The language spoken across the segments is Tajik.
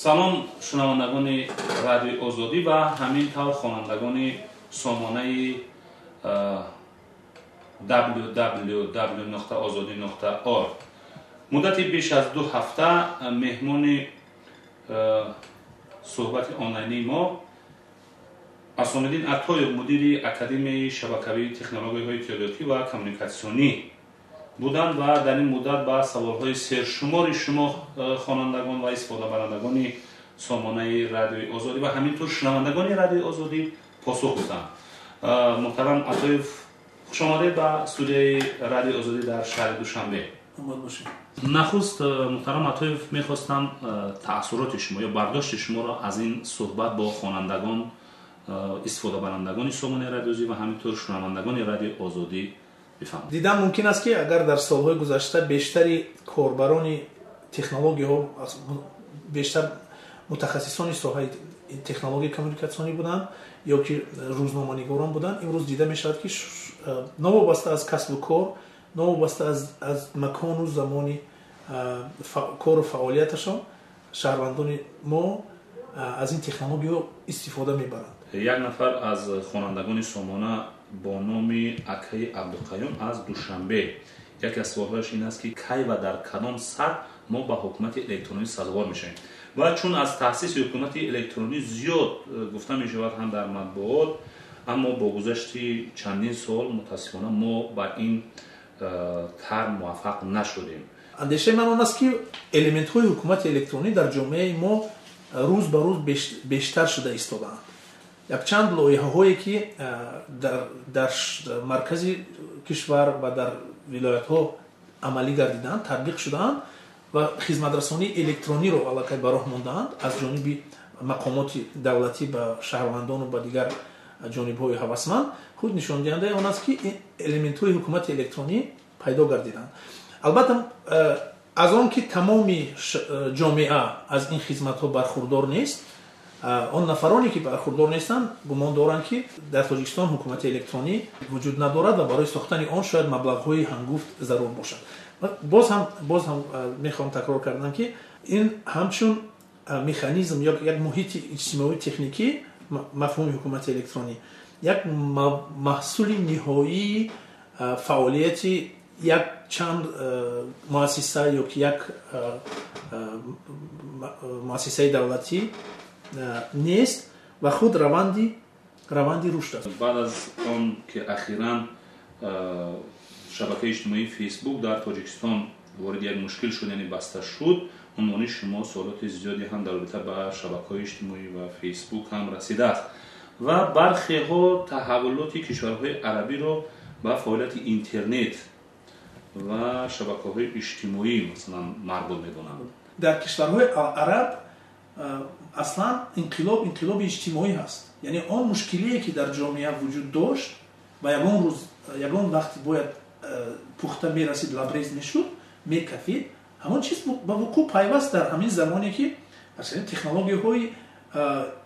Салом, шунавандагони Радиои Озодӣ ва ҳамин тавр хонандагони сомонаи www.ozodi.org. Муддати беш аз 2 ҳафта меҳмони суҳбати онлайнии мо Асомиддин Атоев, мудири Академияи шабакавии технологияҳои иттилоотӣ ва коммуникатсионӣ буданд ва дар ин муддат ба саволҳои сершумори шумо, хонандагон ва истифодабарандагони сомонаи Радиои Озодӣ ва ҳамин тур шунавандагони Радиои Озодӣ посух гуфтанд. Муҳтарам Атоев, хуш омадед ба студияи Радиои Озодӣ дар шаҳри Душанбе. Нахуст, муҳтарам Атоев, мехостам таассуроти шумо ё бардошти шуморо аз ин суҳбат бо хонандагон, истифодабарандагони сомонаи Радиои Озодӣ ва ҳамин тур шунавандагони Радиои Озодӣ бифаҳмам. Дидан мумкин аст, ки агар дар солҳои гузашта бештари корбарони технологияҳо бештар мутахассисони соҳаи технологияи коммуникатсионӣ буданд ё ки рӯзноманигорон буданд, имрӯз дида мешавад, ки новобаста аз касбу кор, новобаста аз макону замони кору фаъолияташон, шаҳрвандони мо аз ин технологияҳо истифода мебаранд. Як нафар аз хонандагони сомона бо номи акаи Абдуқаюм аз Душанбе яке аз суолҳояш ин аст, ки кай ва дар кадом сатҳ мо ба ҳукумати электронӣ сазовор мешавем ва чун аз таъсиси ҳукумати электронӣ зиёд гуфта мешавад ҳам дар матбуот, аммо бо гузашти чандин сол, мутаассифона, мо ба ин тарҳ муваффақ нашудем. Андешаи ман он аст, ки элементҳои ҳукумати электронӣ дар ҷомеаи мо рӯз ба рӯз бештар шуда истодаанд. Якчанд лоиҳаҳое, ки дар маркази кишвар ва дар вилоятҳо амалӣ гардидаанд, татбиқ шудаанд ва хизматрасонии электрониро аллакай ба роҳ мондаанд аз ҷониби мақомоти давлатӣ ба шаҳрвандону ба дигар ҷонибҳои ҳавасманд, худ нишондиҳандаи он аст, ки элементҳои ҳукумати электронӣ пайдо гардиданд. Албатта, аз он ки тамоми ҷомеа аз ин хизматҳо бархурдор нест, он нафароне, ки бархурдор нестанд, гумон доранд, ки дар Тоҷикистон ҳукумати электронӣ вуҷуд надорад ва барои сохтани он шояд маблағҳои ҳангуфт зарур бошад. Боз ҳам мехоҳам такрор кардан, ки ин ҳамчун механизм ё як муҳити иҷтимоии техникӣ, мафҳуми ҳукумати электронӣ як маҳсули ниҳоии фаъолияти як чанд муассиса ё ки як муассисаи давлатӣ нест ва худ раванди рушд аст. Баъд аз он ки ахиран шабакаи иҷтимоии Фейсбук дар Тоҷикистон вориди як мушкил шуд, яъне баста шуд, унвони шумо суолоти зиёде ҳам дар робита ба шабакаҳои иҷтимоӣ ва Фейсбук ҳам расидааст ва бархеҳо таҳаввулоти кишварҳои арабиро ба фаъолияти интернет ва шабакаҳои иҷтимоӣ, масалан, марбут медонанд. Дар кишварҳои араб аслан инқилоб инқилоби иҷтимоӣ ҳаст, яъне он мушкилие, ки дар ҷомеа вуҷуд дошт ва ягон рӯз, ягон вақт бояд пухта мерасид, лабрез мешуд, мекафид, ҳамон чиз ба вуқӯъ пайваст дар ҳамин замоне, ки технологияҳои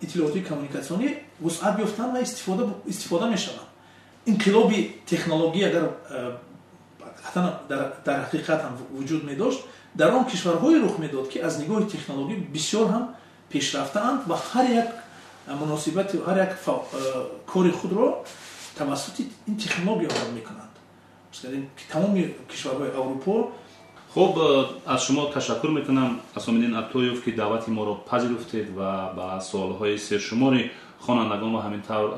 иттилоотии коммуникатсионӣ вусъат ёфтанд ва истифода мешаванд. Инқилоби технология агар дар ҳақиқат ҳам вуҷуд медошт, дар он кишварҳое рух медод, ки аз нигоҳи технологӣ бисёр ҳам пешрафтаанд ва ҳар як муносибати, ҳар як кори худро тавассути ин технологияҳо мекунанд, тамоми кишварҳои Аврупо. Хуб, аз шумо ташаккур мекунам, Асомиддин Атоев, ки даъвати моро пазируфтед ва ба суолҳои сершумори хонандагон ва ҳамин тавр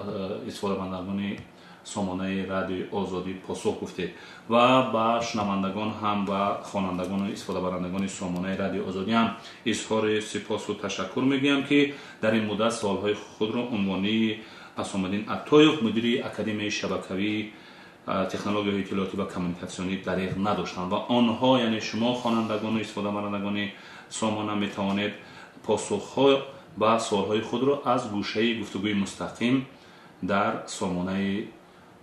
истифодабарандагони сомонаи Радиои Озодӣ посух гуфтед ва ба шунавандагон ҳам ва хонандагону истифодабарандагони сомонаи Радиои Озодӣ ҳам изҳори сипосу ташаккур мегӯям, ки дар ин муддат суолҳои худро унвонии Асомиддин Атоев, мудири Академияи шабакавии технологияҳои иттилоотӣ ва коммуникатсионӣ, дареғ надоштанд. Ва онҳо, яъне шумо, хонандагону истифодабарандагони сомона, метавонед посухҳо ба суолҳои худро аз гӯшаи гуфтугӯи мустақим дар сомонаи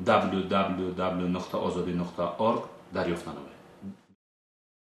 www.ozodi.org дарёфт намоед.